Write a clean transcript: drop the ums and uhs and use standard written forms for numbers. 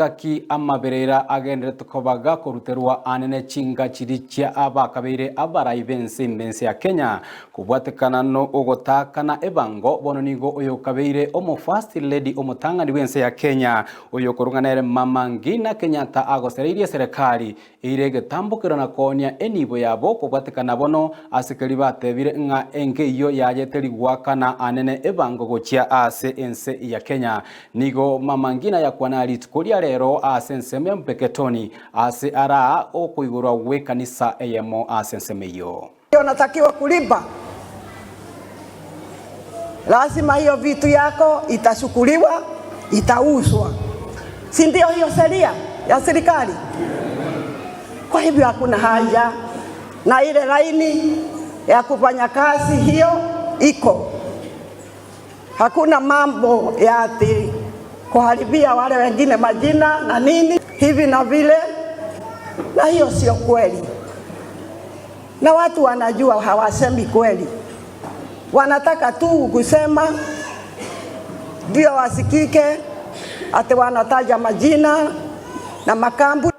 Ngaki amaberera agenderete kobaga koruterwa anene chinga chiri chia abakabeire abarai bense imbense ya Kenya kobwatekana no ogotakana ebango bono nigo oyo kabeire omo first lady omotang'ani bwense ya Kenya oyo korung'ana ere Mama Ngina Kenyatta agosereirie serikali eire egetambokero na koonia enibo yabo kobwatekana bono ase keri batebire ng'a enke eywo yayete rigwakana anene ebango gochia ase ense ya Kenya. Nigo Mama Ngina yakwana rituko ria rero ase ensemo ya Mpeketoni ase araa okoigorwa gw'ekanisa eyemo ase ensemo eywo. Unatakiwa kulipa, lazima hiyo vitu yako itachukuliwa, itauzwa, si ndio? Hiyo sheria ya serikali. Kwa hivyo hakuna haja na ile laini ya kufanya kazi hiyo iko, hakuna mambo ya ati kuharibia wale wengine majina na nini hivi na vile, na hiyo sio kweli, na watu wanajua hawasemi kweli, wanataka tu kusema ndio wasikike, ati wanataja majina na makambu.